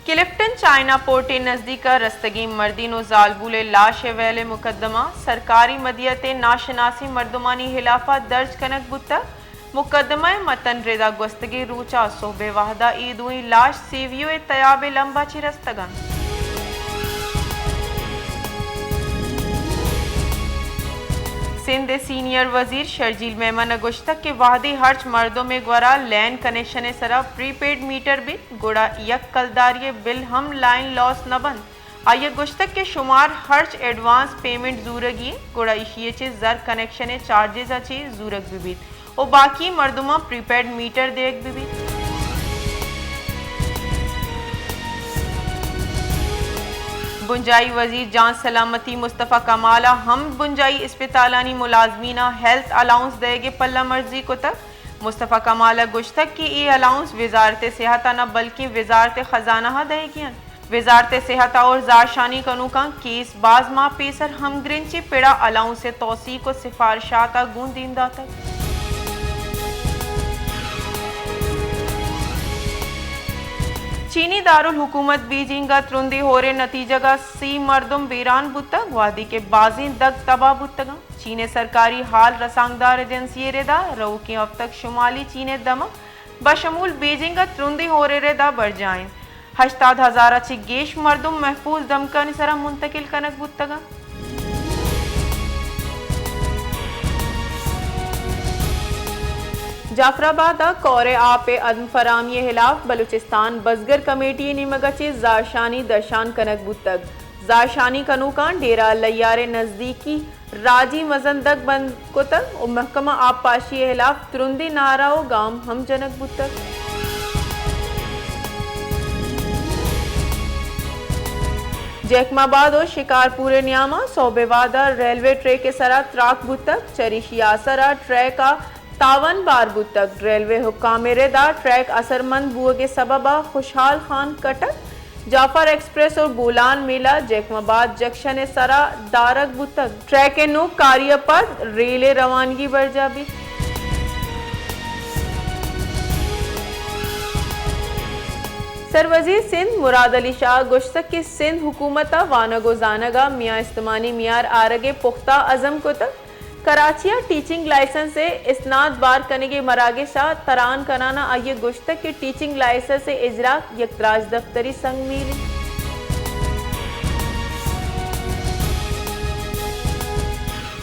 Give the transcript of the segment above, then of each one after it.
Clifton China port ءِ نزدیک ءَ رستگیں مردین ءُ زالبول ءِ لاش ءِ ویل ءِ مقدمہ سرکاری مدیت ءِ ناشناسیں مردمانی ہلاف ءَ درج کنگ بوتگ۔ مقدمہ ءِ متن ردا گوستگیں روچ ءَ سہب ءِ وہد ءَ اے دوئیں لاش سیویو ءِ تیاب ءِ لمب ءَ چہ رستگ اَنت۔ سندھ ءِ سینئر وزیر شرجیل میمن ءَ گوشتگ کہ وہدے ہرچ مردم ءِ گورا لین کنکشن ءِ سرا پری پیڈ میٹر بیت، گڑا یک کلدارے ءِ بل ہم لائن لاس نہ بنت۔ آئی ءَ گوشتگ کہ شمار ہرچ ایڈوانس پیمنٹ زورگی انت، گڑا ایشی ءَ چہ زر کنکشن ءِ چارجز ءَ چہ زورگ بہ بیت ءُ باقی مردماں پری پیڈ میٹر دیگ بہ بیت۔ بنجاہی وزیر جان سلامتی مصطفی کمال ءَ ہم بنجاہی اسپتالانی ملازمین ءَ ہیلتھ الاؤنس دئیگ ءِ پلہ مرزی کتگ۔ مصطفی کمال ءَ گوشتگ کہ اے الاؤنس وزارت صحت ءَ نہ بلکیں وزارت خزانہ ءَ دئیگی انت۔ وزارت صحت ءَ اور زہرشانی کنوکاں کیس باز ماہ پیسر ہمگرنچیں پڑ ءَ الاؤنس ءِ توثیق ءُ سفارشات ءَ گوں دیم داتگ۔ چینی دارالحکومت بیجنگ ءَ ترندیں ہور ءِ نتیجگ ءَ سی مردم بیران بوتگ، وہدے کہ بازیں دگ تباہ بوتگ انت۔ چین ءِ سرکاری ہال رسانکدار ایجنسی ءِ ردا رؤکیں ہفتگ شمالی چین ءِ دمگ بشمول بیجنگ ءَ ترندیں ہور ءِ ردا برجاہ انت۔ ہشتاد ہزار ءَ چہ گیش مردم محفوظ دمگانی سرا منتقل کنگ بوتگ انت۔ جعفر آباد ءَ کور ءِ آپ ءِ عدم فراہمی ءِ ہلاف بلوچستان بزگر کمیٹی ءِ نیمگ ءَ چہ زہرشانی درشان کنگ بوتگ۔ زہرشانی کنوکاں ڈیرہ لیار ءِ نزدیکی راجی مزن دگ بند کتگ ءُ محکمہ آبپاشی ءِ ہلاف ترندیں نعرہ ءُ گام ہم جنگ بوتگ۔ جیکب آباد ءُ شکارپور ءِ نیام ءَ سہب ءِ وہد ءَ ریلوے ٹریک ءِ سرا تراک بوتگ، چریشی ءِ آسر ءَ ٹریک ءَ تاوان بار بوتگ۔ ریلوے حکام ءِ ردا ٹریک اثرمند بوگ ءِ سبب ءَ خوشحال خان کٹک، جعفر ایکسپریس ءُ بولان میلہ جیکب آباد جنکشن ءِ سرا دارگ بوتگ۔ ٹریک ءِ نوک کاری ءَ پد ریل ءِ روانگی برجاہ بیت۔ سروزیر سندھ مراد علی شاہ ءَ گوشتگ کہ سندھ حکومت ءَ وانگ ءُ زانگ ءَ میان استمانی معیار آرگ ءِ پختہ عزم کتگ۔ کراچی ءَ ٹیچنگ لائسنس ءِ اسناد بار کنگ ءِ مراگش ءَ تران کنان ءَ آئی ءَ گوشتگ کہ ٹیچنگ لائسنس ءِ اجراک یک راجدپتری سنگ میل انت۔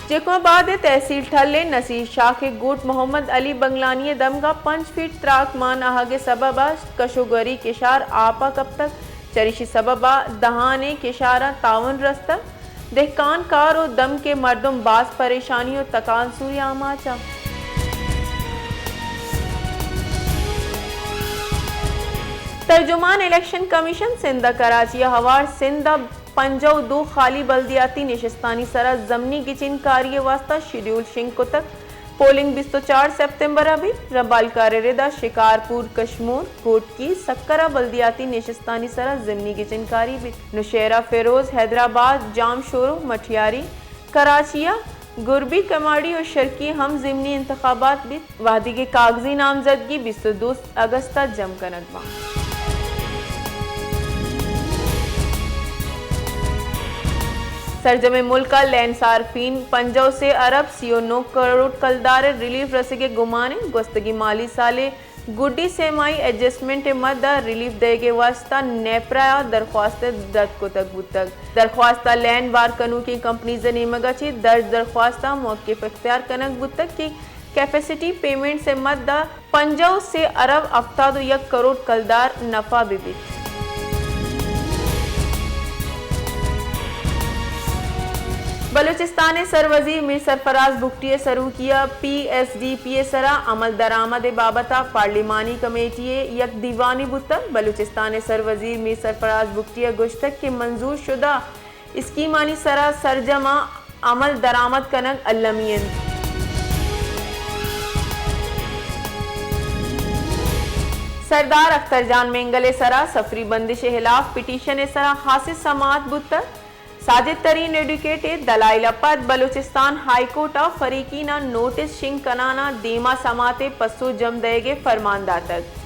جیکب آباد ءِ تحصیل ٹھل ءِ نصیر شاخ ءِ گوٹ محمد علی بنگلانی ءِ دمگ ءَ پنچ فیٹ تراک مان آہگ ءِ سبب ءَ کش ءُ گوری کشار آپ ءَ کپتگ۔ چریشی سبب ءَ دہانیں کشاراں تاون رستگ۔ دہکان کار ءُ دمگ ءِ مردم باز پریشانی ءُ تکانسوری ءِ آماچ انت۔ ترجمان الیکشن کمیشن سندھ ءَ کراچی ءَ ہوار سندھ ءِ پنجاہ ءُ دو خالی بلدیاتی نشستانی سرا ضمنی گچین کاری ءِ واستہ شیڈیول شنگ کتگ۔ پولنگ بیست ءُ چار سپتمبر ءَ بیت۔ رمبالکار ءِ ردا شکارپور، کشمور، گھوٹکی، سکر ءَ بلدیاتی نشستانی سرا ضمنی گچین کاری بیت۔ نوشہرہ، فیروز، حیدرآباد، جامشورو، مٹھیاری، کراچی ءَ گربی، کماڑی ءُ شرکی ءَ ہم ضمنی انتخابات بیت، وہدے کہ کاغذی نامزدگی بیست ءُ دو اگست ءَ جم کنگ بنت۔ سرجمیں ملک ءَ لین صارفین پنجاہ ءُ سے ارب سی ءُ نو کروڑ کلدار ءِ ریلیف رسگ ءِ گمان انت۔ گوستگیں مالی سال ءِ گڈی سہ ماہی ایڈجسٹمنٹ ءِ مد ءَ ریلیف دئیگ ءِ واستہ نیپرا ءَ درخواست رد کتگ بوتگ۔ درخواست ءَ لین بار کنوکیں کمپنیز ءِ نیمگ ءَ چہ درج درخواست ءَ موقف اختیار کنگ بوتگ کہ کیپیسٹی پیمنٹس ءِ مد ءَ پنجاہ ءُ سے ارب ہفتاد ءُ یک کروڑ کلدار نفع بہ بیت۔ بلوچستان ءِ سروزیر میر سرفراز بگٹی ءِ سروکی ءَ پی ایس ڈی پی ءِ سرا عمل درآمد ءِ بابت ءَ پارلیمانی کمیٹی ءِ یک دیوانے بوتگ۔ بلوچستان ءِ سروزیر میر سرفراز بگٹی ءَ گوشتگ کہ منظور شدہ اسکیمانی سرا سرجم ءَ عمل درآمد کنگ المی انت۔ سردار اختر جان مینگل ءِ سرا سفری بندش ءِ ہلاف پٹیشن ءِ سرا ہاسیں سماعت بوتگ۔ ساجد ترین ایڈوکیٹ ءِ دلائل ءَ پد بلوچستان ہائی کورٹ ءَ فریقین ءَ نوٹس شنگ کنان ءَ دیما سماعت ءِ پسو جم دئیگ ءِ فرمان داتگ۔